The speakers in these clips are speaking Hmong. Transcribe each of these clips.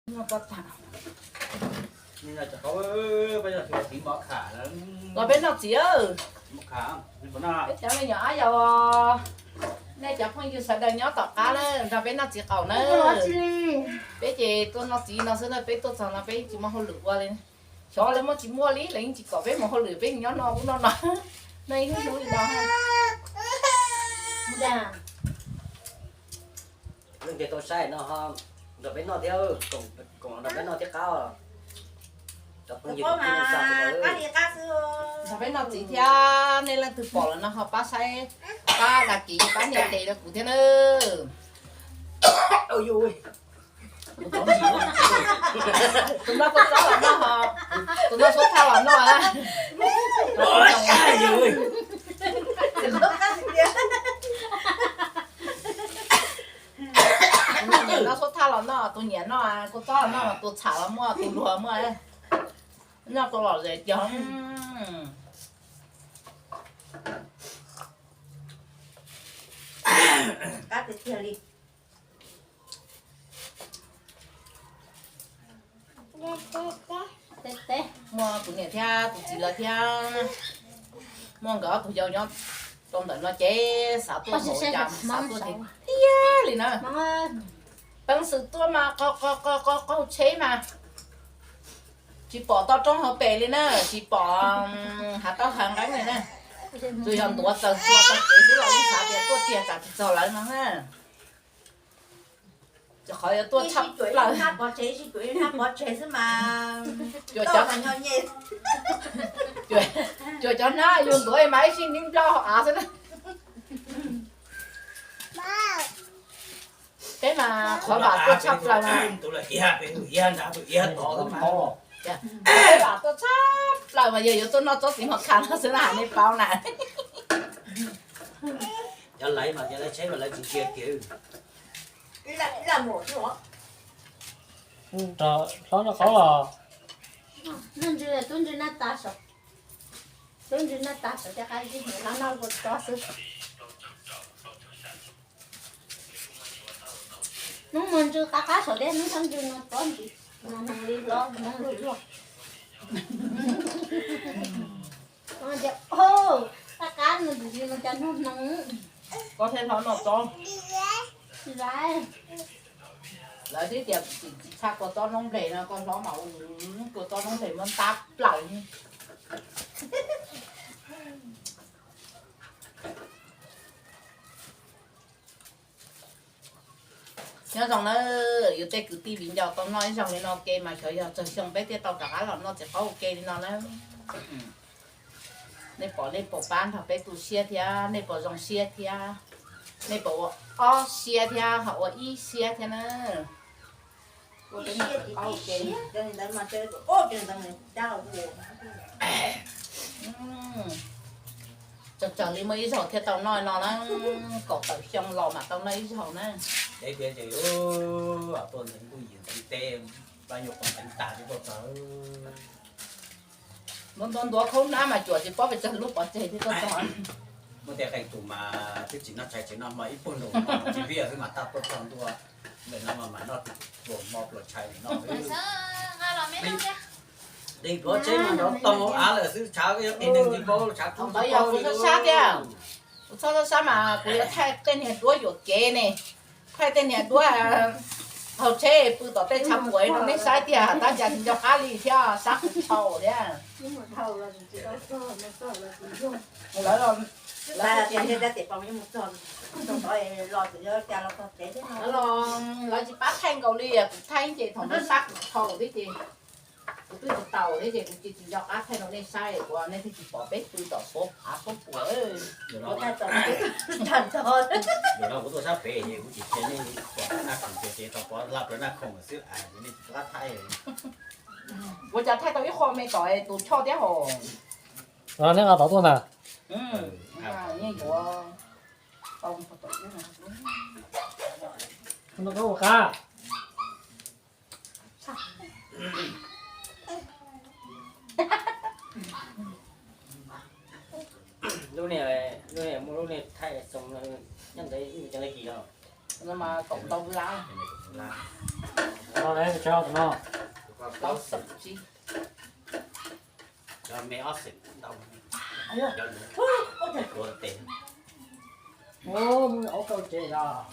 Los peb noj txiv. Peb cov me nyuam ab yau, nej cov phooj ywg sawv daws nyob tom qab na, nrog peb noj txiv qaum na. Peb ces tuaj noj txiv no xwb na, peb tuaj txog no peb tsis muaj hauj lwm ua li. Xyov lawv muaj tsis muaj li, lawv yeej tsis kom peb mus hauj lwm, peb nyob noj ub noj no. Nej ib hnub li no. Leej twg tau saib no ho nrog peb noj thiab, koom nrog peb noj thiab qab. Cov phooj ywg, nrog peb noj txiv thiab, nej leej twg pom lawm no ho pab saib, pab đăng ký, pab nias tes rau kuv thiab na. Tus no kua txob los noj, tus no suab thaj los noj. Tus no nyiam noj suab thaj los noj, tus nyiam noj kua txob los noj, tus txham los muaj, tus luag muaj. Noj kua lom zem cog. Muaj kuv niam thiab kuv txiv lawv thiab, muaj nkawd ob tug yau nyob rau ntawm no ces xav tuaj mus cas xav tuaj tiag tiag li na. Peev xwm tuaj mas qaug tsheb mas tsis pom toj roob hauv pes li na, tsis pom hav tauj hav nqeeb li na. Tsuas yog ntuav txaws txhua txoj kev xwb los yeej xav tias tuaj tiag tsam tsis txog lawv no na. Qhov yuav tuaj tshaj plaws, cuam cov hnab yus ntuav mas ib sij nib nploj hauv av xwb na. Peb mas qhov vam tuaj tshaj plaws mas, peb vam tuaj tshaj plaws mas yog yuav tuaj noj tsob txiv mos khas no xwb na, nej paub na. Cov laiv mas cov laiv tsheb mas lawv tsis ntsia kiag. Hlob noj qaub los. Tub ntswg na tas saum, tub ntswg na tas saum cov qab zib, hlob noj kua txob xwb. Hnub no ntsw qab qab saum thiab, hnub no ntsw no txob ntsis, no hnoos li hlob, hnoos luag luag. Qab qab no ntsis no cas hnub hnoos. Koj thiaj hlob noj txob. Lawv twb tias tsis tshaj kua txob noob nplej no, koj hlob mas ua kua txob noob nplej muab ntab plaws. Nyob zoo na, yus tej kwv tij viv ncaus tau noj ib zaug li no ua ke mas xyov yog tsawg xyoo peb thiaj tau rov qab los noj txiv qaub ua ke li no na. Nej pom nej puas pab nrog peb tu siab thiab, nej puas zoo siab thiab, nej puas ua ob siab thiab ho ua ib siab thiab na. Tsaug tsaug li muaj ib zaug thiaj tau noj no na, kaum tawm xyoo los mam tau noj ib zaug na. Tuaj ntev ntuj yim ntev teb, pab nyuam qhuav ntev tas thiaj tuaj txog. Ntuav ntuav khaub hnab mas cuam tsis paub pes tsawg lub pov tseg thiaj tuaj txog. Muaj tej qee tus mas twb tsis noj tshais tsis noj hmo ib puag nraum no tsis vij xwb mas tab tuaj txog ntua ntawm no mas mam noj pluas hmo pluas tshais no. Dej pluav tsheb mas nrov toog hauv av lawm xwb, tshav ib qig neeg tsis paub, tshav kub tsis paub li. Sab sab thiab, kuv txhob sab sab mas kuv yuav thaij tej niag duab yuam kev ne, thaij tej niag duab hauv tsheb pw tom tej tshav puam rau nej saib tiag, tab cas tsis nco qab li thiab, sab kuv tshau thiab. Lawv, lawv, lawv tsis pab thaij nkaus li, kuv thaij ces thaum no sab kuv tshau thiab ces kuv twb tsis taus thiab ces kuv tsis tsis nco qab thaij rau nej saib, kuv nej thiaj tsis pom peb pw tom av puab puam. Kuv tuaj sab pem ces kuv tsis qhia nej pom naj khoom ces tau pov laj rau naj khoom xwb, nej tsis pab thaij. Ua cas thaij tau ib qho me tom tus choj thiab hos. Neb nqa tod tuaj ntag. Yeej yuav tau tom ub. Lub niag, lub niag muaj lub niag thaij xoo nyob ntawd cov kis los. No mas kaum ntau lab. Tau lawm, tso tus no. Tau xeem tsis. Ua, mus ua kauj tsev los.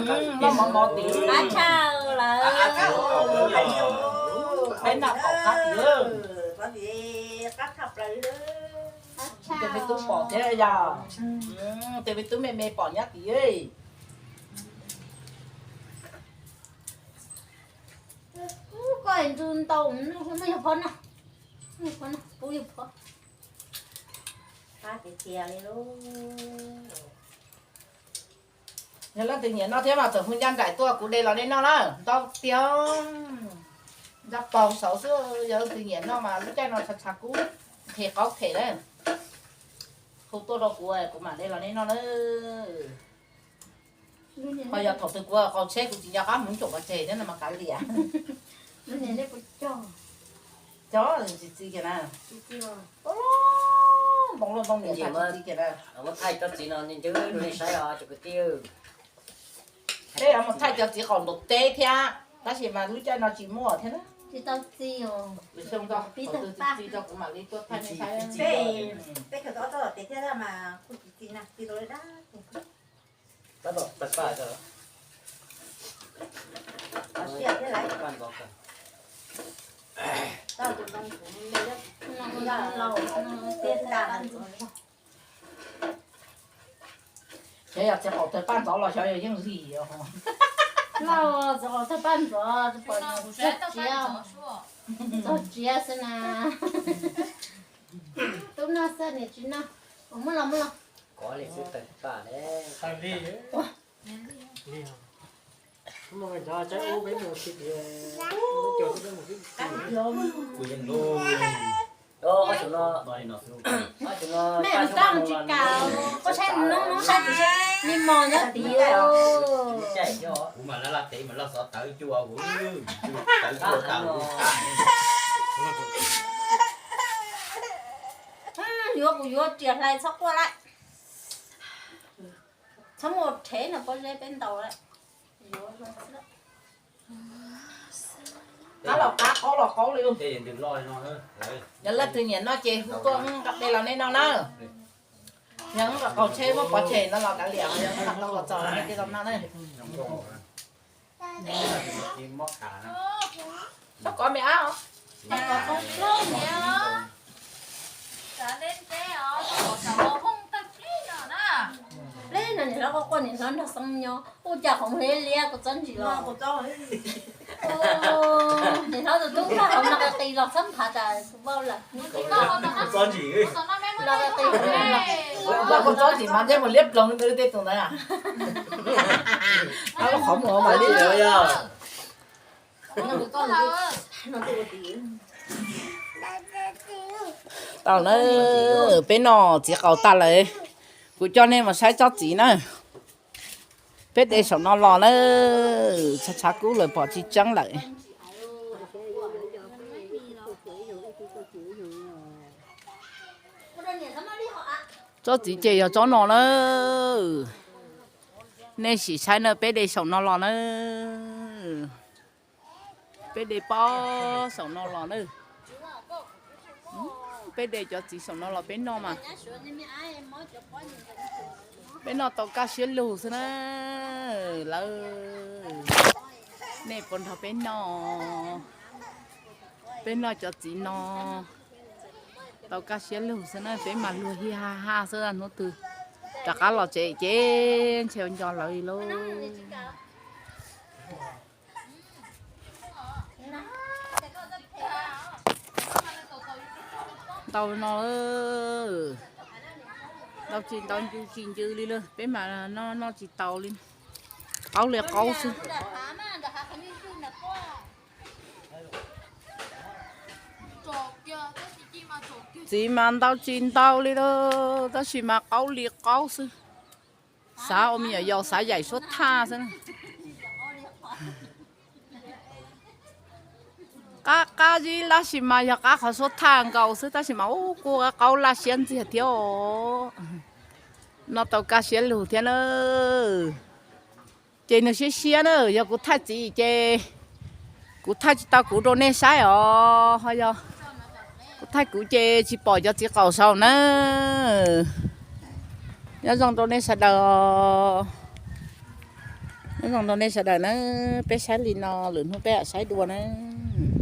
Loj mov mov tid. Qab tshaj lawm. Peb noj qaum qab tid. Tes me tub pom thiab yog, tes me tub me me pom nyob tid. Koj ntxub ntau, muaj yog phob no, muaj yog phob no, pub yog phob. Qab tiag tiag li lauj. Yog leej twg nyiam noj thiab mas txawm hu ncaj nraim tuaj kuv de los nej noj na, ntau tiag. Ntsa paug saud xwb, yog leej twg nyiam noj mas lub caij no tshav tshav kub, qhi qaub phem na, hu tuaj rau kuv, kuv mam de los nej noj na. Ho yog thaum twg kuv qaug tsheb kuv tsis nco qab mus ntsoom pov tseg thiab no mas kav liam. Cov tsis txi kiag na. Ntoo luaj ntoo niam tsis txi kiag na. Thaij cov txiv no ntws rau nej saib os cov kwv tij. Peb yuav mus thaij cov txiv qaum ntaum teb thiab, tab sis mas lub caij no tsis muaj thiab na. Tsis tau txi os. Peb tsis txi rau kuv mam li tuaj thaij nej saib. Peb khaws tau ob tsob tom tes thiab mas kuj tsis txi na, txi rau dab. Ces yog txiv qaum tawg paj ntxov los xyov yog yeej lig os. Lauj, txiv qaum tawg paj ntxov, txog tsiav, txog tsiav xwb na. Tub noj xwb niam tsis noj. Muab los, muab los. Kov li xwb tawg paj ne. Mej mus tau tsis kam, koj saib nub nub saib tsis, me mos nyob tid. Kuv mas laj laj tes mas laj xov tawv cua, tawv cua tas. Yuav kuv yuav riam hlais txhob quaj lawm. Txhob mus rhev no pob zeb peb ntaus lawm. Qab los qab, qaub los qaub li. Yog leej twg nyiam noj ces hu tuaj nqa de los nej noj na. Yog nqa qaug tsheb muab pov tseg no los kav liam, yog nqa tau los txog nej thiaj tau noj na. Txhob kov me ab. Pleb no niam hlob quaj quaj niam hlob nrog Xeeb nyob, ua cas qhov muag liab liab kuv txob ntsim los. Niam hlob tus tub nrog hauv no qis qis los txhob nqhav tas kuv vau lawm. Los qis qis, kuv txob ntsim mas ntsej muag liab ploog tej tus ntawd. Qhov muag mas liab. Tau na, peb noj txiv qaub tag lawm, kuv coj nej mus saib tsob txiv na. Peb de saum no los na, tshav tshav kub lawm pom tsis tseeb lawm. Tsob txiv ces yog tsob no na. Nej sim saib na, peb de saum no los na. Peb de pob saum no los na. Peb de cov txiv saum no los peb noj mas. Peb noj tau kaj siab lug xwb na. Lawv, nej puas nrog peb noj? Peb noj cov txiv no tau kaj siab lug xwb na, peb mas luag hi ha ha xwb, hnub twg rov qab los tsev ces ntshe nco lawv li lauj. Ntau no, ntau tsis ntau, ncw tsis ncw li lawm, peb mas noj noj tsis tau li. Qaub li qaub xwb. Txiv mas ntau tsis ntau li lawm, tab sis mas qaub li qaub xwb. Xav ua me nyuam yaus xav yaim suab thaj xwb na. Qab qab zib tab sis mas yog qab qhov suab thaj nkaus xwb tab sis mas ub kuj qab qaub laj siab ntxiag thiab os. No tau kaj siab lug thiab na. Ces nws siab siab na, yog kuv thaij txiv ces kuv thaij tsis tau kuv rau nej saib os, ho yog kuv thaij kuv ces tsis pom cov txiv qaum saud na. Nyob zoo rau nej sawv daws, nyob zoo rau nej sawv daws na, peb saib li no lwm hnub peb mam saib dua na.